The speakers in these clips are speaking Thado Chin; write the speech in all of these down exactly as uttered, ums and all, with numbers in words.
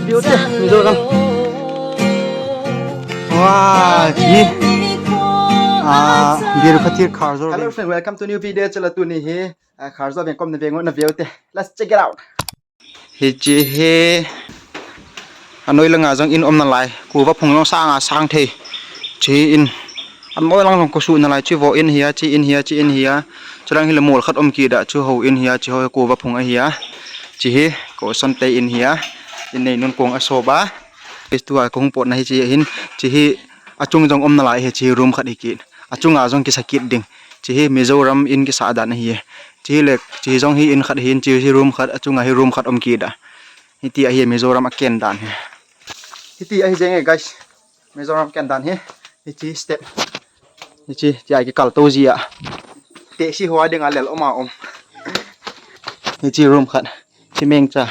View te, Mizoram. Wow, hi. Ah, Birukhatir Kharzo. Hello friend, welcome to new video. Chalo tuni hi, ah, Kharzo veng komna veng na view te. Let's check it out. Hiche hi anoi langa jong in um nalai. Kuva phung jong sang a sang thei. Hiche in anoi lang jong kosuh nalai. Hiche vo in hi a, hiche in hi a, hiche in hi a. Chulang hi le mol khat um kit a, hiche houin hi a, hiche ho kuva phung ahi a. Hiche hi kosonte in hi a. In nei nun kong asop a. Hiche tua kong potna hiche hin. Hiche hi achung jong um nalai hi, hiche hi room khat hi kit. Achunga jong kisa kit ding. Hiche hi Mizoram in kisa dan ahi. Hiche hi le, hiche hi jong hi in khat hin, hiche hi room khat, achunga hi room khat um kit a. Hiti ahi Mizoram a ken dan hi. Hiti ahi jeng e guys. Mizoram ken dan hi. Hiche step. Hiche, hiche a kikal to ji a. Te si hoa ding a lel um a um. Hiche room khat. Hiche mengcha.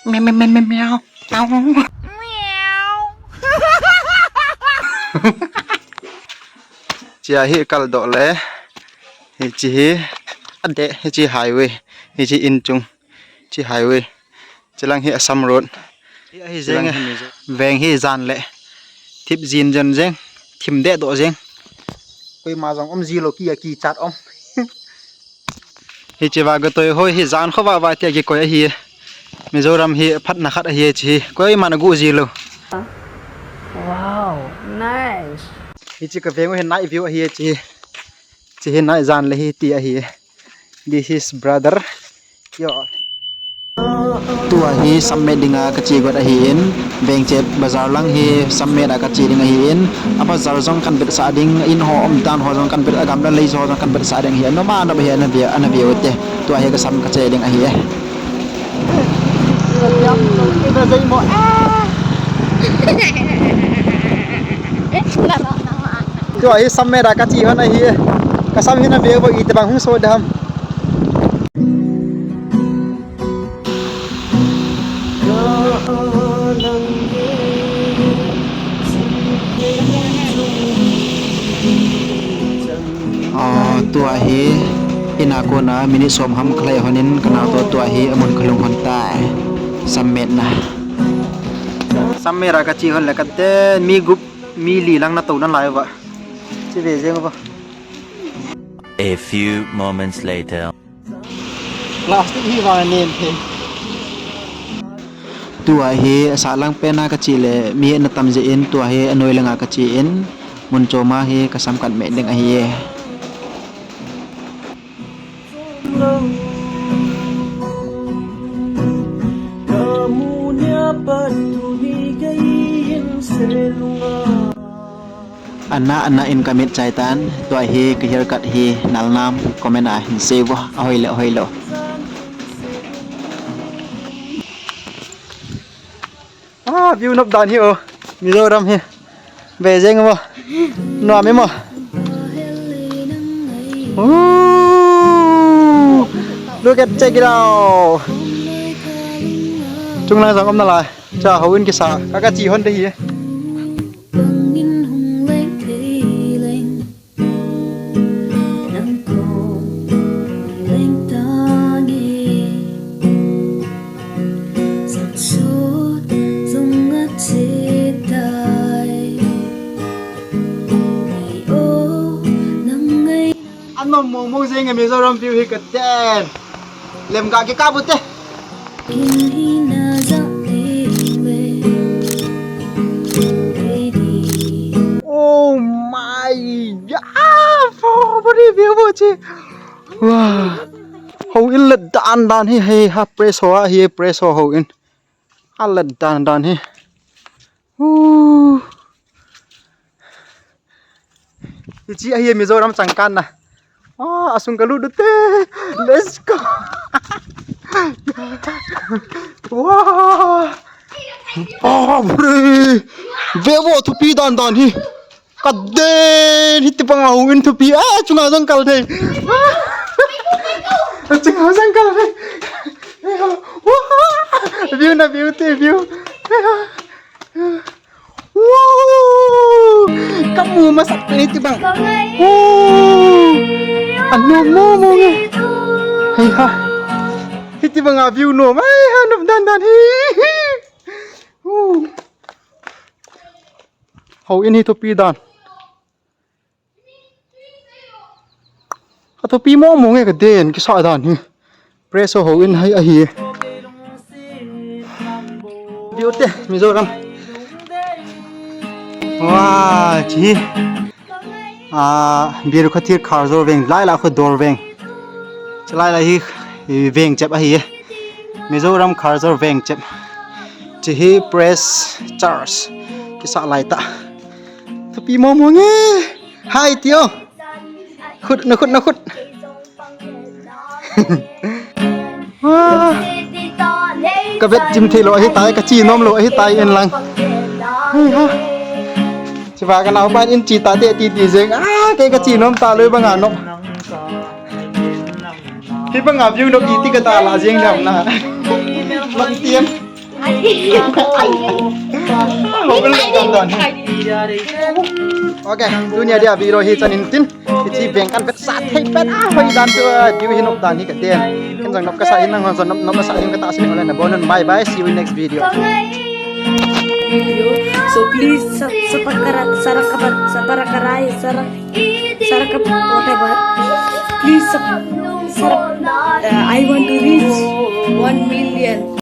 Me, me, me, me, meow. Chia hi kal doh le. Hiche hi. Ade, hiche highway. Hiche in chung. Hiche highway. Chulang hi Assam Road. Hi ahi jeng e. Veng hi jan le. Thip jin jen jeng. Thim deh doh jeng. Koima jong um ji lou, ki a kichat um. Hiche va gatoi hoi hi jan khovah vah tia kikoi ahi. Mizoram hi phatna khat ahi hiche hi. Koiman agu ji lou. Wow, nice. Hiche ka veng u hi night view ahi hiche hi. Hiche hi night jan le hiti ahi. This is brother. Yo. Tua hi sam met dinga kache got ahin, veng chet bazar lang hi sam met a kache ding ahin, a bazar jong kan vetsah ding, in ho umdan ho jong kan vet, a gamla lei ho jong kan vetsah ding ahi, anom a nom ahi, ana view, ana view te. Tua hi kasam kache ding ahi. Tua hi sam met a kache hon ahi. Kasam hi na view vo, itobang hung so dam. Oh, tua hi, ina kona minute som ham kalhai honin, kanao to tua hi amun kalhung hon tai. Sam met na. Sam met a kache hon le kate, mi gup, mi li lang na to nalai uva. Che ve jeng uva. A few moments later. Plastic hi vang nen the. Tua hi sahlang pena kache le mi ana tam jeh in, tua hi anoi langa kache in, mun choma hi kasam kan met ding ahi e. Ana, ana in kamit chai tan, tua hi ka haircut hi nal nam, comment a hin sei vo, ahoi le, ahoi lou. Ah, view nop dan hi o, Mizoram hi. Ve jeng vo. Nuam e mo. Ooh, look at, check it out. Chunglang jong um nalai. Cha houin kisa, ka kache hon te hi. Anom mong mong jeng e Mizoram view hi katen. Lem ga kikap u te. Oh my God! Bari view vo che. Wow. Houin let dan dan hi, hi ha, press ho a hi, press ho houin. A let dan dan hi. Ooh. Hiche ahi Mizoram changkanna. Ah, asung kalut u te. Let's go. Wow. Baap re. Ve vo thupi dan dan hi. Kaden, hiti banga houin thupi. Ah, chunga jong kal thei. Ah, chunga jong kal thei. Wow. View na view te view. Wow! Kamu masak te hiti bang. Wow! Anom mong mong e. Hei ha. Hiti banga view nom. Ai ha, nom dan dan hi. Houin hi thupi dan. Athupi mong mong e kaden, kisa dan hi. Press ho houin hi ahi. Beauty, Mizoram. Wow, chi. Ah, Birkhathir Kharjor Veng, lai la khu Dor Veng. Chi lai la hi, hi veng chep ahi. Mizoram Kharjor Veng chep. Chi hi Parish Church. Kisa lai ta. Thupi mong mong e. Hai tio. Khut na khut na khut. Ah. Ka vet chim thei lou ahi tai, ka chi nom lou ahi tai in lang. Hai ha. Chiva ka nau pan in chi ta te ti ti jeng. Ah, kei ka chi nom ta lou banga nom. Hi banga view nom ti ti ka ta la jeng nam na. Lang tiam. Houin le dan dan hi. Ok, tunia dia video hi chan in tin. Hichi veng kan vetsah thei pet a, hoi dan chu, ah, view hi nop dan hi kaden. Ken jong nop kasa hin, nang jong nop, nop nasa hin kata sin hole na bon un. Bye bye, see you in next video. So please sub-, subscribe, subscribe, subscribe, whatever. Please sub-, sub-, uh, I want to reach one million.